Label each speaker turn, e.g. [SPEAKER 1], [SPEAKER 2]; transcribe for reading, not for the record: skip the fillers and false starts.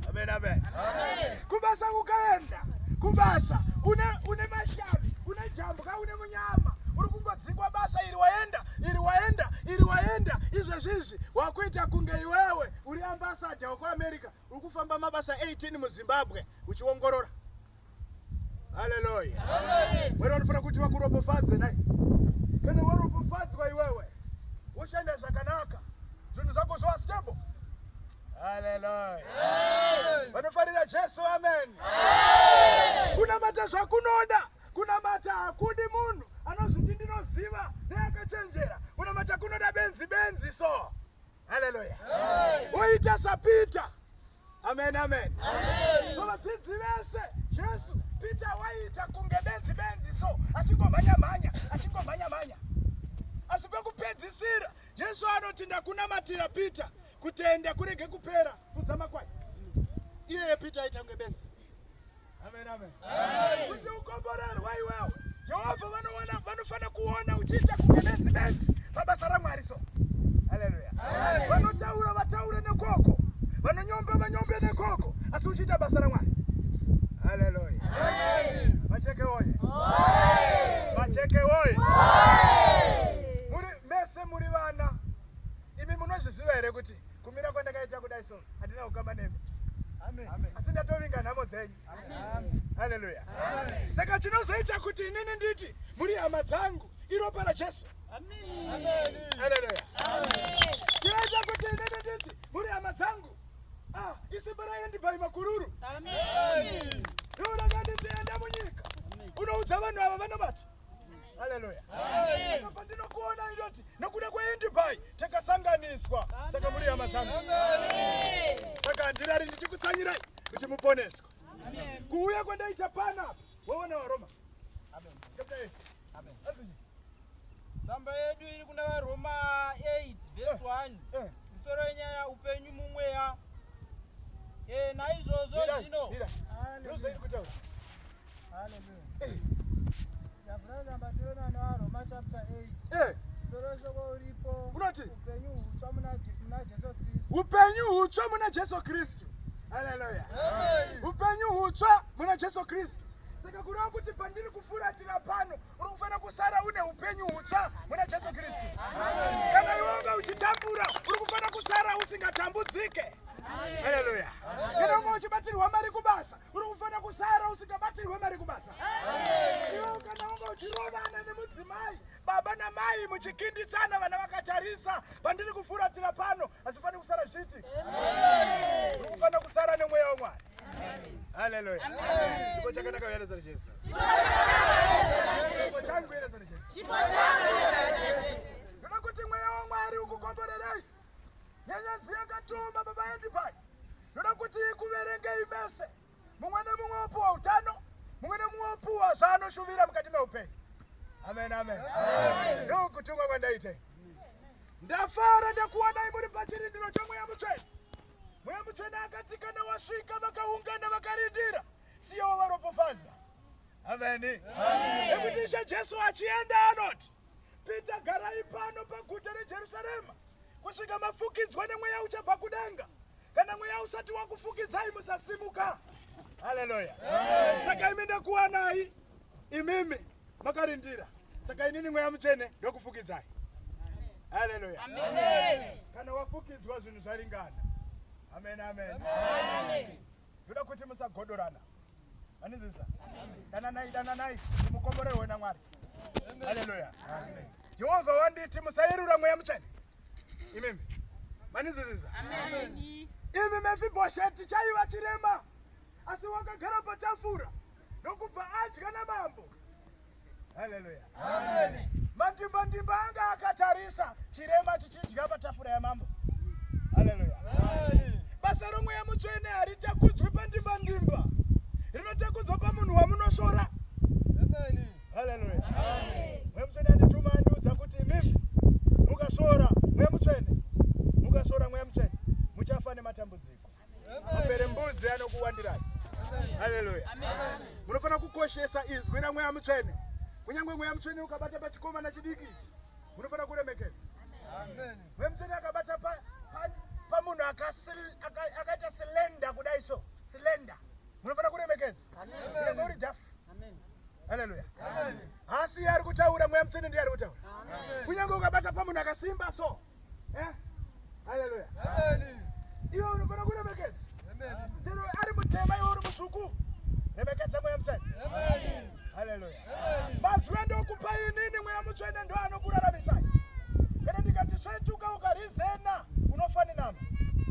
[SPEAKER 1] Amen, amen. Kubasa ukaenda kubasa une, une mashavi, une jambwa, une munyama, uri kungodzingwa basa iri waenda, iri waenda, iri waenda. Izvezvizvi wakuita kunge iwewe uri ambassador wekuAmerica, uri kufamba mabasa 18 muZimbabwe uchiongorora. Haleluya. Mwari vanofanira kuti vakuropofadze nai. Kana waropofadzwa iwewe, woshanda zvakanaka, zvinhu zvako zvova stable. Haleluya. Vanofarira Jesu, amen. Kunamata zvakunoda, kunamata hakudi munhu anozviti ndinoziva neakachenjera. Kunamata kunoda benzi benzi so. Haleluya. Woita saPeter. Amen, amen. Pavadzidzi vese, Jesu, Peter waiita kunge benzi benzi so, achingomhanya mhanya, achingomhanya mhanya. Asi pekupedzisira, Jesu anoti ndakunamatira Peter, kutenda kurege kupera, fudza makwai. Iyeye Peter aita kunge benzi. Amen, amen. Kuti ukomborerwa iwewe, Jehovha vanoona, vanofana kuona uchiita kunge benzi benzi pabasa raMwari so. Haleluya. Vanotaura vataure nekoko, vanonyomba vanyombe nekoko, asi uchiita basa raMwari. Haleluya. Macheke woye. Macheke woye. Muri mese muri vana. Imi munozviziva here kuti kumira kwandakaita kudai so handina kukama nemi. Asi ndatovinga nhamo dzenyu. Haleluya. Saka chinozoita kuti inini nditi muri hama dzangu iropa raJesu. Haleluya. Chinoita kuti inini nditi muri hama dzangu ah, isimba raEndibai Makururu. Ndiro enda munyika unoudza vanhu ava vanomati. Haleluya. Saka pandinokuona indoti nokuda kweEndibai takasanganiswa, saka muri hama dzangu. Saka handirari ndichikutsanyirai kuti muponeswe. Kuuya kwandaita panapa, waona vaRoma. Chapter 8.
[SPEAKER 2] Amen.
[SPEAKER 1] Azvinyi.
[SPEAKER 2] Tsamba yedu iri kuna vaRoma 8 verse 1. Musoro wenyaya, upenyu mumweya. Naizvozvo
[SPEAKER 1] Mirai,
[SPEAKER 2] zvino
[SPEAKER 1] mirai. Ndozvairi kutaura.
[SPEAKER 3] Hallelujah. Ndavhura namba tiona nevaRoma chapter 8. Musoro weshoko uripo.
[SPEAKER 1] Unoti?
[SPEAKER 3] Upenyu hutsva muna Jesu Kristu.
[SPEAKER 1] Upenyu hutsva muna Jesu Kristu. Haleluya. Upenyu hutsva muna Jesu Kristu. Saka kureva kuti pandiri kufuratira pano, uri kufanira kusara une upenyu hutsva muna Jesu Kristu. Kana iwe unga uchitambura, uri kufanira kusara usingatambudzike. Haleluya. Kana unga uchibatirwa mari kubasa, uri kufanira kusara usingabatirwe mari kubasa. Iwe kana unga uchirovana nemudzimai, baba namai muchikinditsana, vana vakatarisa, pandiri kufuratira pano hazvifaniri kusara zvichiitika. Uri kufanira kusara nemweya waMwari. Haleluya. Chipo chakanaka uyereza Jesu. Chipo changu uyereza Jesu. Ndoda kuti mweya waMwari ukukomborerei. Nyenyedzi yakatuma baba Endibai. Ndoda kuti ikuverengei mese. Mumwe nemumwe wopuwa utano, mumwe nemumwe wopuwa zvaanoshuvira mukati meupenyu. Amen, amen. Ndokutumwa kwandaita. Ndafara ndakuwanai muri pachirindiro chomweya mutsvene. Mweya mutsvene akati kana wasvika vakaungana vakarindira, siya wavaropofadza. Ameni. Nekuti Ishe Jesu achienda anoti, Peter, garai pano paguta reJerusarema kusvika mafukidzwa nemweya uchabva kudenga. Kana mweya usati wakufukidzai musasimuka. Haleluya. Saka imi ndakuwanai imimi makarindira. Saka inini mweya mutsvene ndokufukidzai. Haleluya. Kana wafukidzwa zvinhu zvaringana. Amen, amen. Ndoda kuti musagodorana. Manizisa? Dananai, dananai, mukomborerwe naMwari. Haleluya. Jehovha wanditi musayerura mweya mutsvene. Imimi. Manizisa? Imi Mefibhosheti chaiva chirema, asi wakagara patafura nokubva adya namambo. Haleluya. Mandimba ndimba anga akatarisa chirema chichidya patafura yamambo. Haleluya. Basa romweya mutsvene haritakudzwi pandimba ndimba, rinotakudzwa pamunhu wamunosvora. Haleluya. Mweya mutsvene andituma andiudza kuti imimi mukasvora mweya mutsvene, mukasvora mweya mutsvene muchafa nematambudziko. Mapere mbuzi anokuwandirai. Haleluya. Munofanira kukoshesa izwi ramweya mutsvene. Kunyange mweya mutsvene ukabata pachikomana chidiki ichi, munofanira kuremekedza. Mweya mutsvene akabata pamunhu akaita slender kudai so. kutaura, Mweya Mutsvene ndiye ari kutaura. Kunyange ukabata pamunhu akasimba so. Haleluya.